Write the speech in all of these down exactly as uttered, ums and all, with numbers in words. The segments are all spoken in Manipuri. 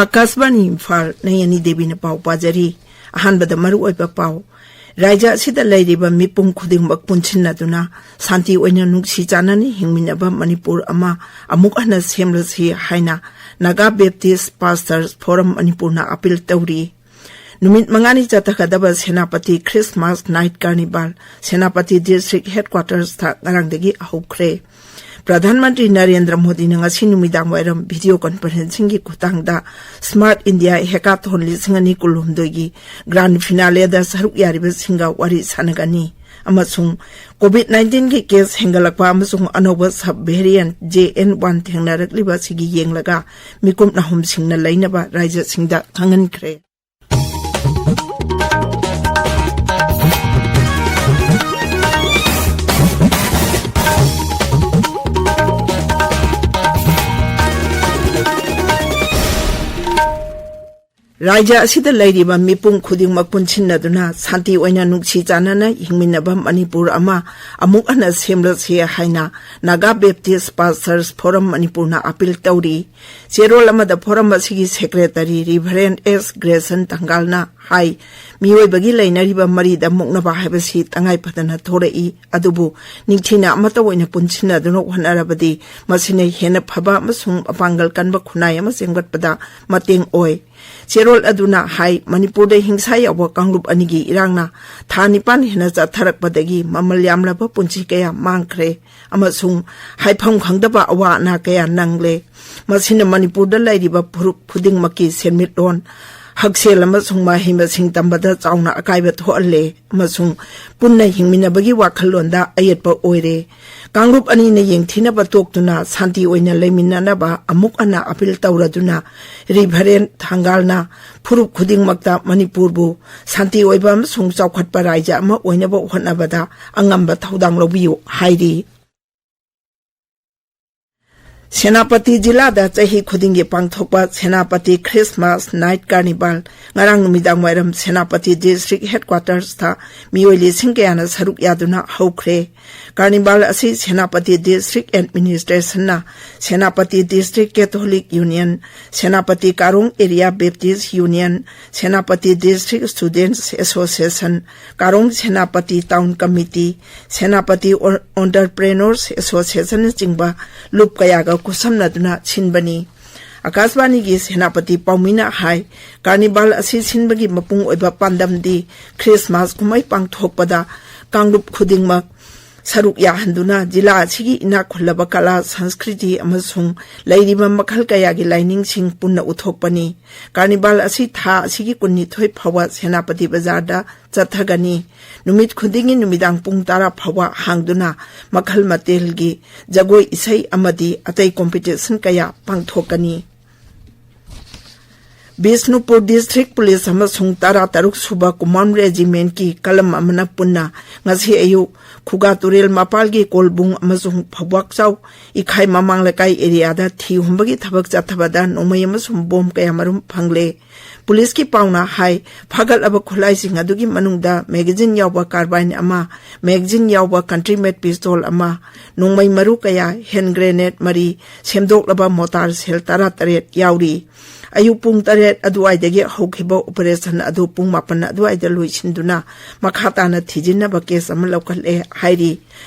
ꯑꯀꯥꯁꯕꯥꯅꯤ ꯏꯝꯐꯥꯜ, ꯅꯌꯅꯤ ꯗꯦꯕꯤꯅ ꯄꯥꯎ ꯄꯥꯖꯔꯤ꯫ ꯑꯍꯥꯟꯕꯗ ꯃꯔꯨꯑꯣꯏꯕ ꯄꯥꯎ꯫ ꯔꯥꯏꯖ꯭ꯌ ꯑꯁꯤꯗ ꯂꯩꯔꯤꯕ ꯃꯤꯄꯨꯝ ꯈꯨꯗꯤꯡꯃꯛ ꯄꯨꯟꯁꯤꯟꯅꯗꯨꯅ ꯁꯥꯟꯇꯤ ꯑꯣꯏꯅ ꯅꯨꯡꯁꯤ ꯆꯥꯟꯅꯅ ꯍꯤꯡꯃꯤꯟꯅꯕ ꯃꯅꯤꯄꯨꯔ ꯑꯃ ꯑꯃꯨꯛ ꯍꯟꯅ ꯁꯦꯝꯂꯁꯤ ꯍꯥꯏꯅ ꯅꯥꯒꯥ ꯕꯦꯞꯇꯤꯁ ꯄꯥꯁꯇꯔꯁ ꯐꯣꯔꯝ ꯃꯅꯤꯄꯨꯔꯅ ꯑꯄꯤꯜ ꯇꯧꯔꯤ꯫ ꯅꯨꯃꯤꯠ ꯃꯉꯥꯅꯤ ꯆꯠꯊꯒꯗꯕ Senapati Christmas night carnival Senapati district ꯍꯦꯗꯀ꯭ꯋꯥꯇꯔꯁꯇ ꯉꯔꯥꯡꯗꯒꯤ ꯍꯧꯈ꯭ꯔꯦ꯫ ꯄ꯭ꯔꯙꯥꯟ ꯃꯟꯇ꯭ꯔꯤ ꯅꯔꯦꯟꯗ꯭ꯔ ꯃꯣꯗꯤꯅ ꯉꯁꯤ ꯅꯨꯃꯤꯗꯥꯡ ꯋꯥꯏꯔꯝ ꯚꯤꯗꯤꯑꯣ ꯀꯟꯐꯔꯦꯟꯁꯤꯡꯒꯤ ꯈꯨꯠꯊꯥꯡꯗ ꯁ꯭ꯃꯥꯔꯠ ꯏꯟꯗꯤꯌꯥ ꯍꯦꯀꯥꯊꯣꯟ ꯂꯤꯁꯤꯡ ꯑꯅꯤ ꯀꯨꯟꯍꯨꯝꯗꯣꯏꯒꯤ ꯒ꯭ꯔꯥꯟ ꯐꯤꯅꯥꯂꯦꯗ ꯁꯔꯨꯛ ꯌꯥꯔꯤꯕꯁꯤꯡꯒ ꯋꯥꯔꯤ ꯁꯥꯟꯅꯒꯅꯤ ꯑꯃꯁꯨꯡ ꯀꯣꯚꯤꯗ ꯅꯥꯏꯟꯇꯤꯟꯒꯤ ꯀꯦꯁ ꯍꯦꯟꯒꯠꯂꯛꯄ ꯑꯃꯁꯨꯡ ꯑꯅꯧꯕ ꯁꯕ ꯚꯦꯔꯤꯌꯦꯟꯠ ꯖꯦ ꯑꯦꯟ ꯋꯥꯟ ꯊꯦꯡꯅꯔꯛꯂꯤꯕ ꯑꯁꯤꯒꯤ ꯌꯦꯡꯂꯒ ꯃꯤꯀꯨꯞ ꯅꯍꯨꯝꯁꯤꯡꯅ ꯂꯩꯅꯕ ꯔꯥꯏꯖ꯭ꯌꯁꯤꯡꯗ ꯈꯪꯍꯟꯈ꯭ꯔꯦ꯫ ꯔꯥꯏꯖ꯭ꯌ ꯑꯁꯤꯗ ꯂꯩꯔꯤꯕ ꯃꯤꯄꯨꯝ ꯈꯨꯗꯤꯡꯃꯛ ꯄꯨꯟꯁꯤꯟꯅꯗꯨꯅ ꯁꯥꯟꯇꯤ ꯑꯣꯏꯅ ꯅꯨꯡꯁꯤ ꯆꯥꯟꯅꯅ ꯍꯤꯡꯃꯤꯟꯅꯕ ꯃꯅꯤꯄꯨꯔ ꯑꯃ ꯑꯃꯨꯛ ꯍꯟꯅ ꯁꯦꯝꯂꯁꯤ ꯍꯥꯏꯅ ꯅꯥꯒꯥ ꯕꯦꯞꯇꯤꯁ ꯄꯥꯁꯇꯔꯁ ꯐꯣꯔꯝ ꯃꯅꯤꯄꯨꯔꯅ ꯑꯄꯤꯜ ꯇꯧꯔꯤ꯫ ꯆꯦꯔꯣꯜ ꯑꯃꯗ ꯐꯣꯔꯝ ꯑꯁꯤꯒꯤ ꯁꯦꯀ꯭ꯔꯦꯇꯔꯤ ꯔꯤꯚꯔꯦꯟ ꯑꯦꯁ ꯒ꯭ꯔꯦꯁꯟ ꯊꯪꯒꯥꯜꯅ ꯍꯥꯏ, ꯃꯤꯑꯣꯏꯕꯒꯤ ꯂꯩꯅꯔꯤꯕ ꯃꯔꯤꯗ ꯃꯨꯛꯅꯕ ꯍꯥꯏꯕꯁꯤ ꯇꯉꯥꯏ ꯐꯗꯅ ꯊꯣꯔꯛꯏ, ꯑꯗꯨꯕꯨ ꯅꯤꯡꯊꯤꯅ ꯑꯃꯠꯇ ꯑꯣꯏꯅ ꯄꯨꯟꯁꯤꯟꯅꯗꯨꯅ ꯍꯣꯠꯅꯔꯕꯗꯤ ꯃꯁꯤꯅ ꯍꯦꯟꯅ ꯐꯕ ꯑꯃꯁꯨꯡ ꯃꯄꯥꯡꯒꯜ ꯀꯟꯕ ꯈꯨꯟꯅꯥꯏ ꯑꯃ ꯁꯦꯝꯒꯠꯄꯗ ꯃꯇꯦꯡ ꯑꯣꯏ꯫ ꯆꯦꯔꯣꯜ ꯑꯗꯨꯅ ꯍꯥꯏ, ꯃꯅꯤꯄꯨꯔꯗ ꯍꯤꯡꯁꯥ ꯌꯥꯎꯕ ꯀꯥꯡꯂꯨꯞ ꯑꯅꯤꯒꯤ ꯏꯔꯥꯡꯅ ꯊꯥ ꯅꯤꯄꯥꯟ ꯍꯦꯟꯅ ꯆꯠꯊꯔꯛꯄꯗꯒꯤ ꯃꯃꯜ ꯌꯥꯝꯂꯕ ꯄꯨꯟꯁꯤ ꯀꯌꯥ ꯃꯥꯡꯈ꯭ꯔꯦ ꯑꯃꯁꯨꯡ ꯍꯥꯏꯐꯝ ꯈꯪꯗꯕ ꯑꯋꯥ ꯑꯅꯥ ꯀꯌꯥ ꯅꯪꯂꯦ꯫ ꯃꯁꯤꯅ ꯃꯅꯤꯄꯨꯔꯗ ꯂꯩꯔꯤꯕ ꯐꯨꯔꯨꯞ ꯈꯨꯗꯤꯡꯃꯛꯀꯤ ꯁꯦꯟꯃꯤꯠꯂꯣꯟ, ꯍꯛꯁꯦꯜ ꯑꯃꯁꯨꯡ ꯃꯍꯩ ꯃꯁꯤꯡ ꯇꯝꯕꯗ ꯆꯥꯎꯅ ꯑꯀꯥꯏꯕ ꯊꯣꯛꯍꯜꯂꯦ ꯑꯃꯁꯨꯡ ꯄꯨꯟꯅ ꯍꯤꯡꯃꯤꯟꯅꯕꯒꯤ ꯋꯥꯈꯜꯂꯣꯟꯗ ꯑꯌꯦꯠꯄ ꯑꯣꯏꯔꯦ꯫ ꯀꯥꯡꯂꯨꯞ ꯑꯅꯤꯅ ꯌꯦꯡꯊꯤꯅꯕ ꯇꯣꯛꯇꯨꯅ ꯁꯥꯟꯇꯤ ꯑꯣꯏꯅ ꯂꯩꯃꯤꯟꯅꯅꯕ ꯑꯃꯨꯛ ꯍꯟꯅ ꯑꯄꯤꯜ ꯇꯧꯔꯗꯨꯅ ꯔꯤꯚꯔꯦꯟ ꯊꯥꯡꯒꯥꯜꯅ ꯐꯨꯔꯨꯞ ꯈꯨꯗꯤꯡꯃꯛꯇ ꯃꯅꯤꯄꯨꯔꯕꯨ ꯁꯥꯟꯇꯤ ꯑꯣꯏꯕ ꯑꯃꯁꯨꯡ ꯆꯥꯎꯈꯠꯄ ꯔꯥꯏꯖ꯭ꯌ ꯑꯃ ꯑꯣꯏꯅꯕ ꯍꯣꯠꯅꯕꯗ ꯑꯉꯝꯕ ꯊꯧꯗꯥꯡ ꯂꯧꯕꯤꯌꯨ ꯍꯥꯏꯔꯤ꯫ ꯁꯦꯅꯥꯄꯇꯤ ꯖꯤꯂꯥꯗ ꯆꯍꯤ ꯈꯨꯗꯤꯡꯒꯤ ꯄꯥꯡꯊꯣꯛꯄ ꯁꯦꯅꯥꯄꯇꯤ ꯈ꯭ꯔꯤꯁꯃꯥꯁ ꯅꯥꯏꯠ ꯀꯥꯔꯅꯤꯚꯥꯜ ꯉꯔꯥꯡ ꯅꯨꯃꯤꯗꯥꯡ ꯋꯥꯏꯔꯝ ꯁꯦꯅꯥꯄꯇꯤ ꯗꯤꯁꯇ꯭ꯔꯤꯛ ꯍꯦꯗꯀ꯭ꯋꯥꯇꯔꯁꯇ ꯃꯤꯑꯣꯏ ꯂꯤꯁꯤꯡ ꯀꯌꯥꯅ ꯁꯔꯨꯛ ꯌꯥꯗꯨꯅ ꯍꯧꯈ꯭ꯔꯦ꯫ ꯀꯥꯔꯅꯤꯚꯥꯜ ꯑꯁꯤ ꯁꯦꯅꯥꯄꯇꯤ ꯗꯤꯁꯇ꯭ꯔꯤꯛ ꯑꯦꯗꯃꯤꯅꯤꯁꯇ꯭ꯔꯦꯁꯟꯅ, Senapati district Catholic union, Senapati Karong area Baptist union, Senapati district students association, Karong Senapati town committee, Senapati entrepreneurs ꯑꯦꯁꯣꯁꯤꯌꯦꯁꯟꯅꯆꯤꯡꯕ ꯂꯨꯞ ꯀꯌꯥꯒ ꯈꯨꯠꯁꯝꯅꯗꯨꯅ ꯁꯤꯟꯕꯅꯤ꯫ ꯑꯀꯥꯁꯕꯥꯅꯤꯒꯤ ꯁꯦꯅꯥꯄꯇꯤ ꯄꯥꯎꯃꯤꯅ ꯍꯥꯏ, ꯀꯥꯔꯅꯤꯚꯥꯜ ꯑꯁꯤ ꯁꯤꯟꯕꯒꯤ ꯃꯄꯨꯡ ꯑꯣꯏꯕ ꯄꯥꯟꯗꯝꯗꯤ ꯈ꯭ꯔꯤꯁꯃꯥꯁ ꯀꯨꯝꯍꯩ ꯄꯥꯡꯊꯣꯛꯄꯗ ꯀꯥꯡꯂꯨꯞ ꯈꯨꯗꯤꯡꯃꯛ ꯁꯔꯨꯛ ꯌꯥꯍꯟꯗꯨꯅ ꯖꯤꯂꯥ ꯑꯁꯤꯒꯤ ꯏꯅꯥꯛ ꯈꯨꯜꯂꯕ ꯀꯂꯥ, ꯁꯪꯁꯀ꯭ꯔꯤꯇꯤ ꯑꯃꯁꯨꯡ ꯂꯩꯔꯤꯕ ꯃꯈꯜ ꯀꯌꯥꯒꯤ ꯂꯥꯏꯅꯤꯡꯁꯤꯡ ꯄꯨꯟꯅ ꯎꯠꯊꯣꯛꯄꯅꯤ꯫ ꯀꯥꯔꯅꯤꯚꯥꯜ ꯑꯁꯤ ꯊꯥ ꯑꯁꯤꯒꯤ ꯀꯨꯟꯅꯤꯊꯣꯏ ꯐꯥꯎꯕ ꯁꯦꯅꯥꯄꯇꯤ ꯕꯖꯥꯔꯗ ꯆꯠꯊꯒꯅꯤ꯫ ꯅꯨꯃꯤꯠ ꯈꯨꯗꯤꯡꯒꯤ ꯅꯨꯃꯤꯗꯥꯡ ꯄꯨꯡ ꯇꯔꯥ ꯐꯥꯎꯕ ꯍꯥꯡꯗꯨꯅ ꯃꯈꯜ ꯃꯊꯦꯜꯒꯤ ꯖꯒꯣꯏ ꯏꯁꯩ ꯑꯃꯗꯤ ꯑꯇꯩ ꯀꯣꯝꯄꯤꯇꯤꯁꯟ ꯀꯌꯥ ꯄꯥꯡꯊꯣꯛꯀꯅꯤ꯫ ꯕꯤꯁꯅꯨꯄꯨꯔ ꯗꯤꯁꯇ꯭ꯔꯤꯛ ꯄꯨꯂꯤꯁ ꯑꯃꯁꯨꯡ ꯇꯔꯥ ꯇꯔꯨꯛ ꯁꯨꯕ ꯀꯨꯃꯥꯟ ꯔꯦꯖꯤꯃꯦꯟꯠꯀꯤ ꯀꯂꯝ ꯑꯃꯅ ꯄꯨꯟꯅ ꯉꯁꯤ ꯑꯌꯨꯛ ꯈꯨꯒꯥ ꯇꯨꯔꯦꯜ ꯃꯄꯥꯜꯒꯤ ꯀꯣꯜꯕꯨꯡ ꯑꯃꯁꯨꯡ ꯐꯧꯕꯥꯛꯆꯥꯎ ꯏꯈꯥꯏ ꯃꯃꯥꯡ ꯂꯩꯀꯥꯏ ꯑꯦꯔꯤꯌꯥꯗ ꯊꯤ ꯍꯨꯝꯕꯒꯤ ꯊꯕꯛ ꯆꯠꯊꯕꯗ ꯅꯣꯡꯃꯩ ꯑꯃꯁꯨꯡ ꯕꯣꯝ ꯀꯌꯥꯃꯔꯨꯝ ꯐꯪꯂꯦ꯫ ꯄꯨꯂꯤꯁꯀꯤ ꯄꯥꯎꯅ ꯍꯥꯏ, ꯐꯥꯒꯠꯂꯕ ꯈꯨꯠꯂꯥꯏꯁꯤꯡ ꯑꯗꯨꯒꯤ ꯃꯅꯨꯡꯗ ꯃꯦꯒꯥꯖꯤꯟ ꯌꯥꯎꯕ ꯀꯥꯔꯕꯥꯏꯟ ꯑꯃ, ꯃꯦꯒꯥꯖꯤꯟ ꯌꯥꯎꯕ ꯀꯟꯇ꯭ꯔꯤ ꯃꯦꯗ ꯄꯤꯁꯇꯣꯜ ꯑꯃ, ꯅꯣꯡꯃꯩ ꯃꯔꯨ ꯀꯌꯥ, ꯍꯦꯟ ꯒ꯭ꯔꯦꯅꯦꯗ ꯃꯔꯤ, ꯁꯦꯝꯗꯣꯛꯂꯕ ꯃꯣꯇꯥꯔ ꯁꯦꯜ ꯇꯔꯥꯇꯔꯦꯠ ꯌꯥꯎꯔꯤ꯫ ꯑꯌꯨꯛ ꯄꯨꯡ ꯇꯔꯦꯠ ꯑꯗꯨꯋꯥꯏꯗꯒꯤ ꯍꯧꯈꯤꯕ ꯑꯣꯄꯔꯦꯁꯟ ꯑꯗꯨ ꯄꯨꯡ ꯃꯥꯄꯟ ꯑꯗꯨꯋꯥꯏꯗ ꯂꯣꯏꯁꯤꯟꯗꯨꯅ ꯃꯈꯥ ꯇꯥꯅ ꯊꯤꯖꯤꯟꯅꯕ ꯀꯦꯁ ꯑꯃ ꯂꯧꯈꯠꯂꯦ ꯍꯥꯏꯔꯤ꯫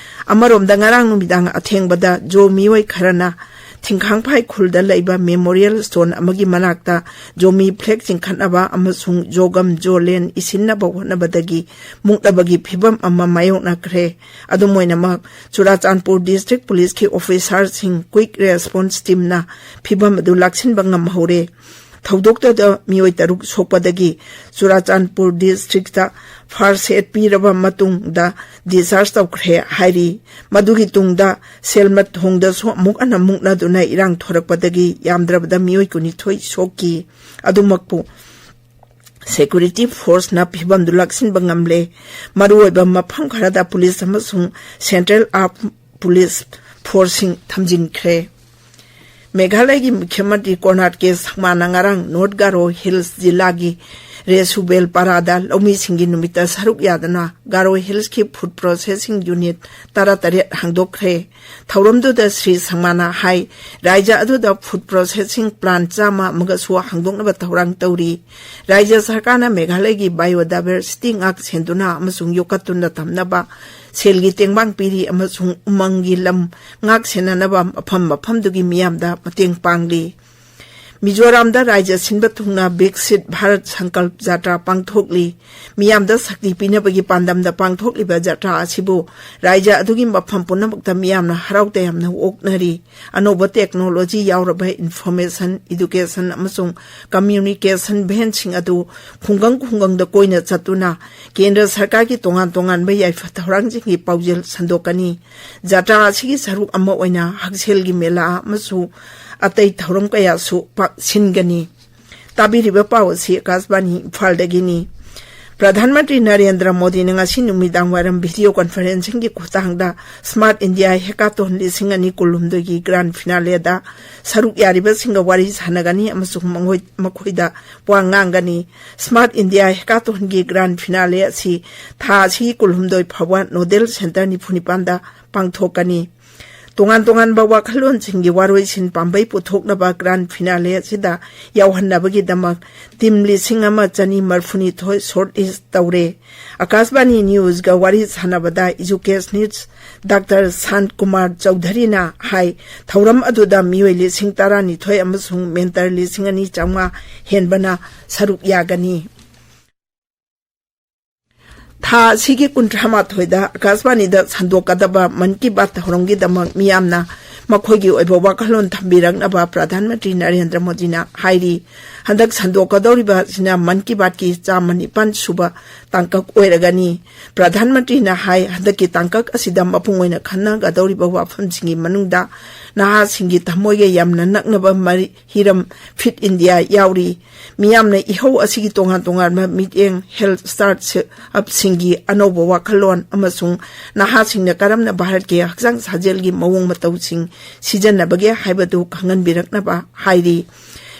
ꯑꯃꯔꯣꯝꯗ ꯉꯔꯥꯡ ꯅꯨꯃꯤꯗꯥꯡ ꯑꯊꯦꯡꯕꯗ ꯖꯣ ꯃꯤꯑꯣꯏ ꯈꯔꯅ ꯊꯤꯡꯈꯥꯡꯐꯥꯏ ꯈꯨꯜꯗ ꯂꯩꯕ ꯃꯦꯃꯣꯔꯤꯌꯦꯜ ꯁ꯭ꯇꯣꯟ ꯑꯃꯒꯤ ꯃꯅꯥꯛꯇ ꯖꯣꯃꯤ ꯐ꯭ꯂꯦꯒ ꯆꯤꯡꯈꯠꯅꯕ ꯑꯃꯁꯨꯡ ꯖꯣꯒꯝ ꯖꯣ ꯂꯦꯟ ꯏꯁꯤꯟꯅꯕ ꯍꯣꯠꯅꯕꯗꯒꯤ ꯃꯨꯛꯅꯕꯒꯤ ꯐꯤꯚꯝ ꯑꯃ ꯃꯥꯌꯣꯛꯅꯈ꯭ꯔꯦ꯫ ꯑꯗꯨꯝ ꯑꯣꯏꯅꯃꯛ, ꯆꯨꯔꯥꯆꯥꯟꯄꯨꯔ ꯗꯤꯁꯇ꯭ꯔꯤꯛ ꯄꯨꯂꯤꯁꯀꯤ ꯑꯣꯐꯤꯁꯥꯔꯁꯤꯡ, ꯀ꯭ꯋꯤꯛ ꯔꯦꯁꯄꯣꯟꯁ ꯇꯤꯝꯅ ꯐꯤꯚꯝ ꯑꯗꯨ ꯂꯥꯛꯁꯤꯟꯕ ꯉꯝꯍꯧꯔꯦ꯫ ꯊꯧꯗꯣꯛꯇꯨꯗ ꯃꯤꯑꯣꯏ ꯇꯔꯨꯛ ꯁꯣꯛꯄꯗꯒꯤ ꯆꯨꯔꯥꯆꯥꯟꯄꯨꯔ ꯗꯤꯁꯇ꯭ꯔꯤꯛꯇ ꯐꯥꯔꯁ ꯑꯦꯗ ꯄꯤꯔꯕ ꯃꯇꯨꯡꯗ ꯗꯤꯁꯆꯥꯔꯖ ꯇꯧꯈ꯭ꯔꯦ ꯍꯥꯏꯔꯤ꯫ ꯃꯗꯨꯒꯤ ꯇꯨꯡꯗ ꯁꯦꯜꯃꯠ ꯊꯣꯡꯗꯁꯨ ꯑꯃꯨꯛ ꯍꯟꯅ ꯃꯨꯛꯅꯗꯨꯅ ꯏꯔꯥꯡ ꯊꯣꯔꯛꯄꯗꯒꯤ ꯌꯥꯝꯗ꯭ꯔꯕꯗ ꯃꯤꯑꯣꯏ ꯀꯨꯟꯅꯤꯊꯣꯏ ꯁꯣꯛꯈꯤ꯫ ꯑꯗꯨꯃꯛꯄꯨ, ꯁꯦꯀ꯭ꯌꯨꯔꯤꯇꯤ ꯐꯣꯔꯁꯅ ꯐꯤꯚꯝꯗꯨ ꯂꯥꯛꯁꯤꯟꯕ ꯉꯝꯂꯦ꯫ ꯃꯔꯨꯑꯣꯏꯕ ꯃꯐꯝ ꯈꯔꯗ ꯄꯨꯂꯤꯁ ꯑꯃꯁꯨꯡ ꯁꯦꯟꯇ꯭ꯔꯦꯜ ꯑꯥꯔꯝ ꯄꯨꯂꯤꯁ ꯐꯣꯔꯁꯁꯤꯡ ꯊꯝꯖꯤꯟꯈ꯭ꯔꯦ꯫ ꯃꯦꯘꯥꯂꯌꯒꯤ ꯃꯨꯈ꯭ꯌ ꯃꯟꯇ꯭ꯔꯤ ꯀꯣꯔꯅꯥꯠ ꯀꯦ ꯁꯪꯃꯥꯅ ꯉꯔꯥꯡ ꯅꯣꯔꯠ ꯒꯥꯔꯣ ꯍꯤꯜꯁ ꯖꯤꯂꯥꯒꯤ ꯔꯦꯁꯨꯕꯦꯜ ꯄꯥꯔꯥꯗ ꯂꯧꯃꯤꯁꯤꯡꯒꯤ ꯅꯨꯃꯤꯠꯇ ꯁꯔꯨꯛ ꯌꯥꯗꯨꯅ ꯒꯥꯔꯣ ꯍꯤꯜꯁꯀꯤ ꯐꯨꯗ ꯄ꯭ꯔꯣꯁꯦꯁꯤꯡ ꯌꯨꯅꯤꯠ ꯇꯔꯥꯇꯔꯦꯠ ꯍꯥꯡꯗꯣꯛꯈ꯭ꯔꯦ꯫ ꯊꯧꯔꯝꯗꯨꯗ ꯁ꯭ꯔꯤ ꯁꯪꯃꯥꯅ ꯍꯥꯏ, ꯔꯥꯏꯖ꯭ꯌ ꯑꯗꯨꯗ ꯐꯨꯗ ꯄ꯭ꯔꯣꯁꯦꯁꯤꯡ ꯄ꯭ꯂꯥꯟ ꯆꯥꯝꯃ ꯑꯃꯒꯁꯨ ꯍꯥꯡꯗꯣꯛꯅꯕ ꯊꯧꯔꯥꯡ ꯇꯧꯔꯤ꯫ ꯔꯥꯏꯖ꯭ꯌ ꯁꯔꯀꯥꯔꯅ ꯃꯦꯘꯥꯂꯌꯒꯤ ꯕꯥꯏꯑꯣꯗꯥꯏꯚꯔꯁꯤꯇꯤ ꯉꯥꯛ ꯁꯦꯟꯗꯨꯅ ꯑꯃꯁꯨꯡ ꯌꯣꯛꯈꯠꯇꯨꯅ ꯊꯝꯅꯕ ꯁꯦꯜꯒꯤ ꯇꯦꯡꯕꯥꯡ ꯄꯤꯔꯤ ꯑꯃꯁꯨꯡ ꯎꯃꯪꯒꯤ ꯂꯝ ꯉꯥꯛ ꯁꯦꯟꯅꯅꯕ ꯃꯐꯝ ꯃꯐꯝꯗꯨꯒꯤ ꯃꯤꯌꯥꯝꯗ ꯃꯇꯦꯡ ꯄꯥꯡꯂꯤ꯫ ꯃꯤꯖꯣꯔꯥꯝꯗ ꯔꯥꯏꯖ꯭ꯌ ꯁꯤꯟꯕ ꯊꯨꯡꯅ ꯕꯤꯛꯁꯤꯠ ꯚꯥꯔꯠ ꯁꯪꯀꯜꯞ ꯖꯥꯇ꯭ꯔꯥ ꯄꯥꯡꯊꯣꯛꯂꯤ꯫ ꯃꯤꯌꯥꯝꯗ ꯁꯛꯇꯤ ꯄꯤꯅꯕꯒꯤ ꯄꯥꯟꯗꯝꯗ ꯄꯥꯡꯊꯣꯛꯂꯤꯕ ꯖꯥꯇ꯭ꯔꯥ ꯑꯁꯤꯕꯨ ꯔꯥꯏꯖ꯭ꯌ ꯑꯗꯨꯒꯤ ꯃꯐꯝ ꯄꯨꯝꯅꯃꯛꯇ ꯃꯤꯌꯥꯝꯅ ꯍꯔꯥꯎ ꯇꯌꯥꯝꯅ ꯑꯣꯛꯅꯔꯤ꯫ ꯑꯅꯧꯕ ꯇꯦꯛꯅꯣꯂꯣꯖꯤ ꯌꯥꯎꯔꯕ ꯏꯟꯐꯣꯔꯃꯦꯁꯟ, ꯏꯗꯨꯀꯦꯁꯟ ꯑꯃꯁꯨꯡ ꯀꯝꯃ꯭ꯌꯨꯅꯤꯀꯦꯁꯟ ꯚꯦꯟꯁꯤꯡ ꯑꯗꯨ ꯈꯨꯡꯒꯪ ꯈꯨꯡꯒꯪꯗ ꯀꯣꯏꯅ ꯆꯠꯇꯨꯅ ꯀꯦꯟꯗ꯭ꯔ ꯁꯔꯀꯥꯔꯒꯤ ꯇꯣꯉꯥꯟ ꯇꯣꯉꯥꯟꯕ ꯌꯥꯏꯐ ꯊꯧꯔꯥꯡꯁꯤꯡꯒꯤ ꯄꯥꯎꯖꯦꯜ ꯁꯟꯗꯣꯛꯀꯅꯤ꯫ ꯖꯥꯇ꯭ꯔꯥ ꯑꯁꯤꯒꯤ ꯁꯔꯨꯛ ꯑꯃ ꯑꯣꯏꯅ ꯍꯛꯁꯦꯜꯒꯤ ꯃꯦꯂꯥ ꯑꯃꯁꯨ ꯑꯇꯩ ꯊꯧꯔꯝ ꯀꯌꯥꯁꯨ ꯄꯥꯡ-, ꯁꯤꯟꯒꯅꯤ꯫ ꯇꯥꯕꯤꯔꯤꯕ ꯄꯥꯎ ꯑꯁꯤ ꯑꯀꯥꯁꯕꯥꯅꯤ ꯏꯝꯐꯥꯜꯗꯒꯤꯅꯤ꯫ ꯄ꯭ꯔꯙꯥꯟ ꯃꯟꯇ꯭ꯔꯤ ꯅꯔꯦꯟꯗ꯭ꯔ ꯃꯣꯗꯤꯅ ꯉꯁꯤ ꯅꯨꯃꯤꯗꯥꯡ ꯋꯥꯏꯔꯝ ꯚꯤꯗꯤꯑꯣ ꯀꯣꯟꯐꯔꯦꯟꯁꯤꯡꯒꯤ ꯈꯨꯠꯊꯥꯡꯗ ꯁ꯭ꯃꯥꯔꯠ ꯏꯟꯗꯤꯌꯥ ꯍꯦꯀꯥꯊꯣꯟ ꯂꯤꯁꯤꯡ ꯑꯅꯤ ꯀꯨꯟꯍꯨꯝꯗꯣꯏꯒꯤ ꯒ꯭ꯔꯥꯟ ꯐꯤꯅꯥꯂꯦꯗ ꯁꯔꯨꯛ ꯌꯥꯔꯤꯕꯁꯤꯡꯒ ꯋꯥꯔꯤ ꯁꯥꯟꯅꯒꯅꯤ ꯑꯃꯁꯨꯡ ꯃꯈꯣꯏ-, ꯃꯈꯣꯏꯗ ꯋꯥ ꯉꯥꯡꯒꯅꯤ꯫ ꯁ꯭ꯃꯥꯔꯠ ꯏꯟꯗꯤꯌꯥ ꯍꯦꯀꯥꯊꯣꯟꯒꯤ ꯒ꯭ꯔꯥꯟ ꯐꯤꯅꯥꯂꯦ ꯑꯁꯤ ꯊꯥ ꯑꯁꯤꯒꯤ ꯀꯨꯟꯍꯨꯝꯗꯣꯏ ꯐꯥꯎꯕ ꯅꯣꯗꯦꯜ ꯁꯦꯟꯇꯔ ꯅꯤꯐꯨ ꯅꯤꯄꯥꯟꯗ ꯄꯥꯡꯊꯣꯛꯀꯅꯤ꯫ ꯇꯣꯉꯥꯟ ꯇꯣꯉꯥꯟꯕ ꯋꯥꯈꯜꯂꯣꯟꯁꯤꯡꯒꯤ ꯋꯥꯔꯣꯏꯁꯤꯟ ꯄꯥꯝꯕꯩ ꯄꯨꯊꯣꯛꯅꯕ ꯒ꯭ꯔꯥꯟ ꯐꯤꯅꯥꯂꯦ ꯑꯁꯤꯗ ꯌꯥꯎꯍꯟꯅꯕꯒꯤꯗꯃꯛ ꯇꯤꯝ ꯂꯤꯁꯤꯡ ꯑꯃ ꯆꯅꯤ ꯃꯔꯤꯐꯨꯅꯤꯊꯣꯏ ꯁꯣꯔꯠ ꯂꯤꯁ ꯇꯧꯔꯦ꯫ ꯑꯀꯥꯁꯕꯥꯅꯤ ꯅ꯭ꯌꯨꯁꯒ ꯋꯥꯔꯤ ꯁꯥꯟꯅꯕꯗ ꯏꯖꯨꯀꯦꯁꯅꯤꯁ ꯗꯥꯛꯇꯔ ꯁꯥꯟꯠ ꯀꯨꯃꯥꯔ ꯆꯧꯙꯔꯤꯅ ꯍꯥꯏ, ꯊꯧꯔꯝ ꯑꯗꯨꯗ ꯃꯤꯑꯣꯏ ꯂꯤꯁꯤꯡ ꯇꯔꯥꯅꯤꯊꯣꯏ ꯑꯃꯁꯨꯡ ꯃꯦꯟꯇꯔ ꯂꯤꯁꯤꯡ ꯑꯅꯤ ꯆꯥꯝꯃꯉꯥ ꯍꯦꯟꯕꯅ ꯁꯔꯨꯛ ꯌꯥꯒꯅꯤ꯫ ꯊꯥ ꯑꯁꯤꯒꯤ ꯀꯨꯟꯊ꯭ꯔꯥ ꯃꯥꯊꯣꯏꯗ ꯑꯀꯥꯁꯕꯥꯅꯤꯗ ꯁꯟꯗꯣꯛꯀꯗꯕ ꯃꯟ ꯀꯤ ꯕꯥꯠ ꯊꯧꯔꯝꯒꯤꯗꯃꯛ ꯃꯤꯌꯥꯝꯅ ꯃꯈꯣꯏꯒꯤ ꯑꯣꯏꯕ ꯋꯥꯈꯜꯂꯣꯟ ꯊꯝꯕꯤꯔꯛꯅꯕ ꯄ꯭ꯔꯙꯥꯟ ꯃꯟꯇ꯭ꯔꯤ ꯅꯔꯦꯟꯗ꯭ꯔ ꯃꯣꯗꯤꯅ ꯍꯥꯏꯔꯤ꯫ ꯍꯟꯗꯛ ꯁꯟꯗꯣꯛꯀꯗꯧꯔꯤꯕ ꯑꯁꯤꯅ ꯃꯟ ꯀꯤ ꯕꯥꯠꯀꯤ ꯆꯥꯝꯃ ꯅꯤꯄꯥꯟ ꯁꯨꯕ ꯇꯥꯡꯀꯛ ꯑꯣꯏꯔꯒꯅꯤ꯫ ꯄ꯭ꯔꯙꯥꯟ ꯃꯟꯇ꯭ꯔꯤꯅ ꯍꯥꯏ, ꯍꯟꯗꯛꯀꯤ ꯇꯥꯡꯀꯛ ꯑꯁꯤꯗ ꯃꯄꯨꯡ ꯑꯣꯏꯅ ꯈꯟꯅꯒꯗꯧꯔꯤꯕ ꯋꯥꯐꯝꯁꯤꯡꯒꯤ ꯃꯅꯨꯡꯗ ꯅꯍꯥꯁꯤꯡꯒꯤ ꯊꯃꯣꯏꯒ ꯌꯥꯝꯅ ꯅꯛꯅꯕ ꯃꯔꯤ, ꯍꯤꯔꯝ ꯐꯤꯠ ꯏꯟꯗꯤꯌꯥ ꯌꯥꯎꯔꯤ꯫ ꯃꯤꯌꯥꯝꯅ ꯏꯍꯧ ꯑꯁꯤꯒꯤ ꯇꯣꯉꯥꯟ ꯇꯣꯉꯥꯟꯕ ꯃꯤꯠꯌꯦꯡ, ꯍꯦꯜꯊ ꯁ꯭ꯇꯥꯔꯠ ꯑꯞꯁꯤꯡꯒꯤ ꯑꯅꯧꯕ ꯋꯥꯈꯜꯂꯣꯟ ꯑꯃꯁꯨꯡ ꯅꯍꯥꯁꯤꯡꯅ ꯀꯔꯝꯅ ꯚꯥꯔꯠꯀꯤ ꯍꯛꯆꯥꯡ ꯁꯥꯖꯦꯜꯒꯤ ꯃꯑꯣꯡ ꯃꯇꯧꯁꯤꯡ ꯁꯤꯖꯤꯟꯅꯕꯒꯦ ꯍꯥꯏꯕꯗꯨ ꯈꯪꯍꯟꯕꯤꯔꯛꯅꯕ ꯍꯥꯏꯔꯤ꯫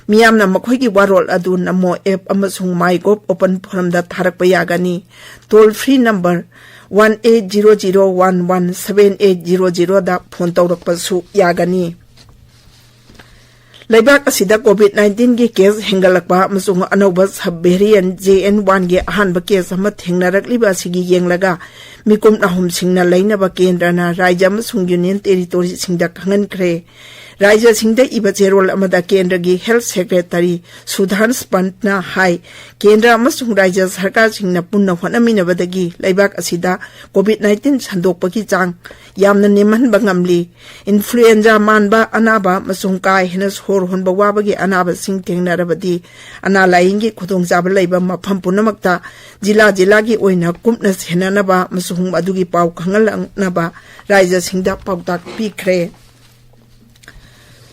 ꯃꯤꯌꯥꯝꯅ ꯃꯈꯣꯏꯒꯤ ꯋꯥꯔꯣꯜ ꯑꯗꯨ ꯅꯃꯣ ꯑꯦꯞ ꯑꯃꯁꯨꯡ ꯃꯥꯏ ꯒꯣꯚ ꯑꯣꯄꯟ ꯐꯣꯔꯝꯗ ꯊꯥꯔꯛꯄ ꯌꯥꯒꯅꯤ꯫ Toll free number one eight zero zero one one seven eight zero ꯖꯤꯔꯣꯗ ꯐꯣꯟ ꯇꯧꯔꯛꯄꯁꯨ ꯌꯥꯒꯅꯤ꯫ ꯂꯩꯕꯥꯛ ꯑꯁꯤꯗ ꯀꯣꯚꯤꯗ ꯅꯥꯏꯟꯇꯤꯟꯒꯤ ꯀꯦꯁ ꯍꯦꯟꯒꯠꯂꯛꯄ ꯑꯃꯁꯨꯡ ꯑꯅꯧꯕ ꯁꯕ ꯚꯦꯔꯤꯌꯟ ꯖꯦ ꯑꯦꯟ ꯋꯥꯟꯒꯤ ꯑꯍꯥꯟꯕ ꯀꯦꯁ ꯑꯃ ꯊꯦꯡꯅꯔꯛꯂꯤꯕ ꯑꯁꯤꯒꯤ ꯌꯦꯡꯂꯒ ꯃꯤꯀꯨꯞ ꯅꯥꯍꯨꯝꯁꯤꯡꯅ ꯂꯩꯅꯕ ꯀꯦꯟꯗ꯭ꯔꯅ ꯔꯥꯖ꯭ꯌ ꯑꯃꯁꯨꯡ ꯌꯨꯅꯤꯌꯟ ꯇꯦꯔꯤꯇꯣꯔꯤꯁꯤꯡꯗ ꯈꯪꯍꯟꯈ꯭ꯔꯦ꯫ ꯔꯥꯖ꯭ꯌꯁꯤꯡꯗ ꯏꯕ ꯆꯦꯔꯣꯜ ꯑꯃꯗ ꯀꯦꯟꯗ꯭ꯔꯒꯤ ꯍꯦꯜꯊ ꯁꯦꯀ꯭ꯔꯦꯇꯔꯤ ꯁꯨꯙꯥꯟꯁ ꯄꯟꯠꯅ ꯍꯥꯏ, ꯀꯦꯟꯗ꯭ꯔ ꯑꯃꯁꯨꯡ ꯔꯥꯖ꯭ꯌ ꯁꯔꯀꯥꯔꯁꯤꯡꯅ ꯄꯨꯟꯅ ꯍꯣꯠꯅꯃꯤꯟꯅꯕꯗꯒꯤ ꯂꯩꯕꯥꯛ ꯑꯁꯤꯗ ꯀꯣꯚꯤꯗ ꯅꯥꯏꯟꯇꯤꯟ ꯁꯟꯗꯣꯛꯄꯒꯤ ꯆꯥꯡ ꯌꯥꯝꯅ ꯅꯦꯝꯍꯟꯕ ꯉꯝꯂꯤ꯫ ꯏꯟꯐ꯭ꯂꯨꯑꯦꯟꯖꯥ ꯃꯥꯟꯕ ꯑꯅꯥꯕ ꯑꯃꯁꯨꯡ ꯀꯥ ꯍꯦꯟꯅ ꯁꯣꯔ ꯍꯣꯟꯕ ꯋꯥꯕꯒꯤ ꯑꯅꯥꯕꯁꯤꯡ ꯊꯦꯡꯅꯔꯕꯗꯤ ꯑꯅꯥ ꯂꯥꯏꯌꯦꯡꯒꯤ ꯈꯨꯗꯣꯡꯆꯥꯕ ꯂꯩꯕ ꯃꯐꯝ ꯄꯨꯝꯅꯃꯛꯇ ꯖꯤꯂꯥ ꯖꯤꯂꯥꯒꯤ ꯑꯣꯏꯅ ꯀꯨꯞꯅ ꯁꯦꯟꯅꯅꯕ ꯑꯃꯁꯨꯡ ꯃꯗꯨꯒꯤ ꯄꯥꯎ ꯈꯪꯍꯜꯂꯛꯅꯕ ꯔꯥꯖ꯭ꯌꯁꯤꯡꯗ ꯄꯥꯎꯇꯥꯛ ꯄꯤꯈ꯭ꯔꯦ꯫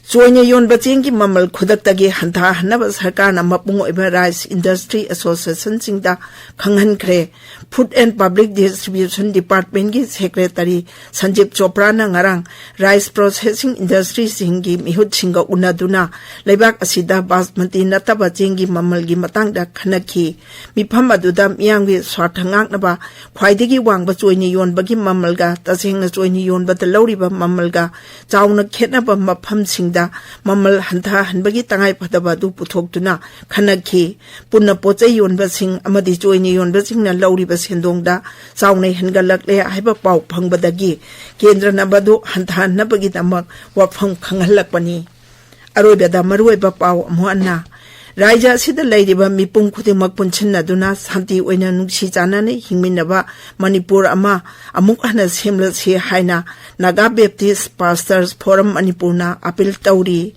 ꯆꯣꯏꯅ ꯌꯣꯟꯕ ꯆꯦꯡꯒꯤ ꯃꯃꯜ ꯈꯨꯗꯛꯇꯒꯤ ꯍꯟꯊꯍꯟꯅꯕ ꯁꯔꯀꯥꯔꯅ ꯃꯄꯨꯡ ꯑꯣꯏꯕ ꯔꯥꯏꯁ ꯏꯟꯗꯁꯇ꯭ꯔꯤ ꯑꯦꯁꯣꯁꯤꯌꯦꯁꯟꯁꯤꯡꯗ ꯈꯪꯍꯟꯈ꯭ꯔꯦ꯫ ꯐꯨꯗ ꯑꯦꯟ ꯄꯕ꯭ꯂꯤꯛ ꯗꯤꯁꯇ꯭ꯔꯤꯕ꯭ꯌꯨꯁꯟ ꯗꯤꯄꯥꯔꯠꯃꯦꯟꯒꯤ ꯁꯦꯀ꯭ꯔꯦꯇꯔꯤ ꯁꯟꯖꯤꯞ ꯆꯣꯄ꯭ꯔꯥꯅ ꯉꯔꯥꯡ ꯔꯥꯏꯁ ꯄ꯭ꯔꯣꯁꯦꯁꯤꯡ ꯏꯟꯗꯁꯇ꯭ꯔꯤꯁꯤꯡꯒꯤ ꯃꯤꯍꯨꯠꯁꯤꯡꯒ ꯎꯅꯗꯨꯅ ꯂꯩꯕꯥꯛ ꯑꯁꯤꯗ ꯕꯥꯁꯃꯇꯤ ꯅꯠꯇꯕ ꯆꯦꯡꯒꯤ ꯃꯃꯜꯒꯤ ꯃꯇꯥꯡꯗ ꯈꯟꯅꯈꯤ꯫ ꯃꯤꯐꯝ ꯑꯗꯨꯗ ꯃꯤꯌꯥꯝꯒꯤ ꯁ꯭ꯋꯥꯔꯊ ꯉꯥꯛꯅꯕ ꯈ꯭ꯋꯥꯏꯗꯒꯤ ꯋꯥꯡꯕ ꯆꯣꯏꯅ ꯌꯣꯟꯕꯒꯤ ꯃꯃꯜꯒ ꯇꯁꯦꯡꯅ ꯆꯣꯏꯅ ꯌꯣꯟꯕꯗ ꯂꯧꯔꯤꯕ ꯃꯃꯜꯒ ꯆꯥꯎꯅ ꯈꯦꯠꯅꯕ ꯃꯐꯝꯁꯤꯡꯗ ꯃꯃꯜ ꯍꯟꯊꯍꯟꯕꯒꯤ ꯇꯉꯥꯏꯐꯗꯕ ꯑꯗꯨ ꯄꯨꯊꯣꯛꯇꯨꯅ ꯈꯟꯅꯈꯤ꯫ ꯄꯨꯟꯅ ꯄꯣꯠꯆꯩ ꯌꯣꯟꯕꯁꯤꯡ ꯑꯃꯗꯤ ꯆꯣꯏꯅ ꯌꯣꯟꯕꯁꯤꯡꯅ ꯂꯧꯔꯤꯕ ꯁꯦꯟꯗꯣꯡꯗ ꯆꯥꯎꯅ ꯍꯦꯟꯒꯠꯂꯛꯂꯦ ꯍꯥꯏꯕ ꯄꯥꯎ ꯐꯪꯕꯗꯒꯤ ꯀꯦꯟꯗ꯭ꯔꯅ ꯃꯗꯨ ꯍꯟꯊꯍꯟꯅꯕꯒꯤꯗꯃꯛ ꯋꯥꯐꯝ ꯈꯪꯍꯜꯂꯛꯄꯅꯤ꯫ ꯑꯔꯣꯏꯕꯗ ꯃꯔꯨꯑꯣꯏꯕ ꯄꯥꯎ ꯑꯃꯨꯛ ꯍꯟꯅ, ꯔꯥꯖ꯭ꯌ ꯑꯁꯤꯗ ꯂꯩꯔꯤꯕ ꯃꯤꯄꯨꯝ ꯈꯨꯗꯤꯡꯃꯛ ꯄꯨꯟꯁꯤꯟꯅꯗꯨꯅ ꯁꯥꯟꯇꯤ ꯑꯣꯏꯅ ꯅꯨꯡꯁꯤ ꯆꯥꯟꯅꯅ ꯍꯤꯡꯃꯤꯟꯅꯕ ꯃꯅꯤꯄꯨꯔ ꯑꯃ ꯑꯃꯨꯛ ꯍꯟꯅ ꯁꯦꯝꯂꯁꯤ ꯍꯥꯏꯅ ꯅꯥꯒꯥ ꯕꯦꯞꯇꯤꯁ ꯄꯥꯁꯇꯔꯁ ꯐꯣꯔꯝ ꯃꯅꯤꯄꯨꯔꯅ ꯑꯄꯤꯜ ꯇꯧꯔꯤ꯫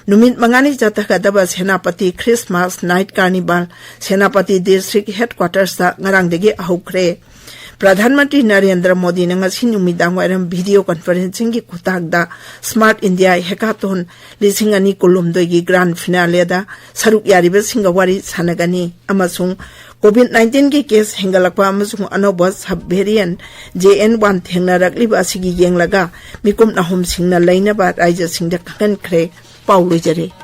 ꯅꯨꯃꯤꯠ ꯃꯉꯥꯅꯤ ꯆꯠꯊꯒꯗꯕ Senapati Christmas night carnival Senapati district ꯍꯦꯗꯀ꯭ꯋꯥꯇꯔꯁꯇ ꯉꯔꯥꯡꯗꯒꯤ ꯍꯧꯈ꯭ꯔꯦ꯫ ꯄ꯭ꯔꯙꯥꯟ ꯃꯟꯇ꯭ꯔꯤ ꯅꯔꯦꯟꯗ꯭ꯔ ꯃꯣꯗꯤꯅ ꯉꯁꯤ ꯅꯨꯃꯤꯗꯥꯡ ꯋꯥꯏꯔꯝ ꯚꯤꯗꯤꯑꯣ ꯀꯟꯐꯔꯦꯟꯁꯤꯡꯒꯤ ꯈꯨꯠꯊꯥꯡꯗ Smart India Hackathon ꯂꯤꯁꯤꯡ ꯑꯅꯤ ꯀꯨꯟꯍꯨꯝꯗꯣꯏꯒꯤ ꯒ꯭ꯔꯥꯟ ꯐꯤꯅꯥꯂꯦꯗ ꯁꯔꯨꯛ ꯌꯥꯔꯤꯕꯁꯤꯡꯒ ꯋꯥꯔꯤ ꯁꯥꯟꯅꯒꯅꯤ ꯑꯃꯁꯨꯡ COVID nineteen ꯒꯤ ꯀꯦꯁ ꯍꯦꯟꯒꯠꯂꯛꯄ ꯑꯃꯁꯨꯡ ꯑꯅꯧꯕ ꯁꯕ ꯚꯦꯔꯤꯌꯟ J N one ꯊꯦꯡꯅꯔꯛꯂꯤꯕ ꯑꯁꯤꯒꯤ ꯌꯦꯡꯂꯒ ꯃꯤꯀꯨꯞ ꯅꯥꯍꯨꯝꯁꯤꯡꯅ ꯂꯩꯅꯕ ꯔꯥꯏꯖ꯭ꯌꯁꯤꯡꯗ ꯈꯪꯍꯟꯈ꯭ꯔꯦ꯫ ꯄꯥꯎ ꯂꯣꯏꯖꯔꯦ꯫